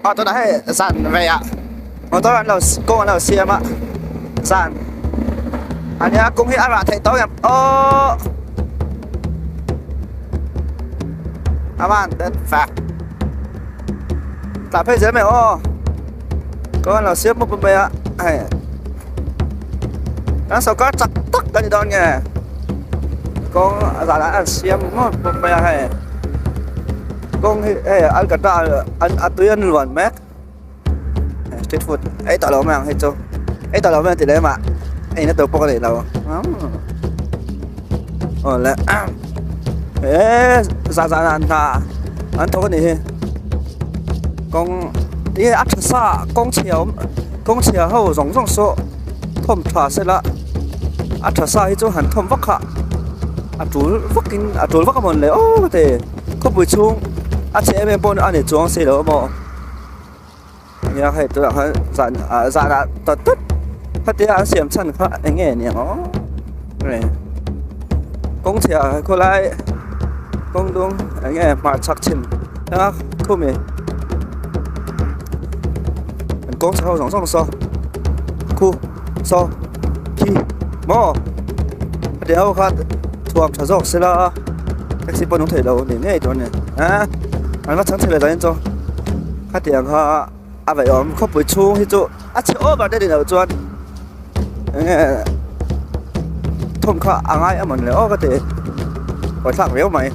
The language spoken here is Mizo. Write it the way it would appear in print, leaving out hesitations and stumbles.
Aw tunah hei zan reiah motor an lo kawng an lo siam a zan a nia kawng hi a rah theih tawh em aww a van den fak tah phei zel mai aw kawng an lo siam mup mai a hei kan sawrkar chak tak a ni dawn nge kawng zanah an siam mup mup mai a hei. Kawng hi hei alkatra an a tui an luan mek street food ei tawh lo mai ang hei chu ei tawh lo mai ang tih leh mah ei na tur pawh ka nei lo aw le he zah zah an hna an thawk a nih hi kawng tinge a tha sa kawng chhia awm kawng chhia ho zawng zawng saw thawm tha sela a tha sa hi chu han thawm vak kha a tul vakin a tul vak amawn le aw ka ti. Khawpui chhung a chhe em em pawh a ni chuang si lo maw nia hei tunah khan zan ah zanah tawt tawt khatia an siam chhan kha eng nge ni ang aw hei kawng chhia khawlai kawng dung eng nge hmarchhak chhim a khumi an kawng chhe ho zawng zawng saw khu saw khi maw hetiang ho khan thuam tha zawk sela taxi pawh an awm thei lo ni ngei tur a ni a an va chhang chhe ve dahin chu khatiang kha a vaih awm khawpui chhung hi chu a chhe over te ni loh chuan eng nge thawm kha a ngai a mawn le aw ka ti buaithlak riau mai.